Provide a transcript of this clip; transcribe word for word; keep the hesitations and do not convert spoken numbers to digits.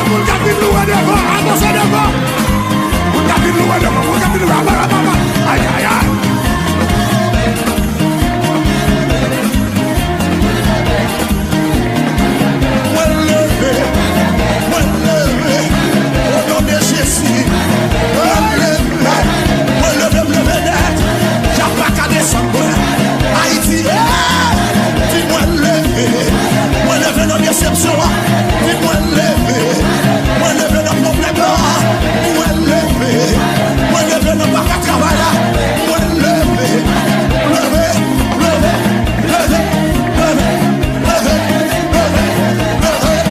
Moun k ap vin louwe devan, avanse devan. Moun k ap vin louwe devan, moun k ap vin louwe, avanse, avanse. Ay, ay, ay.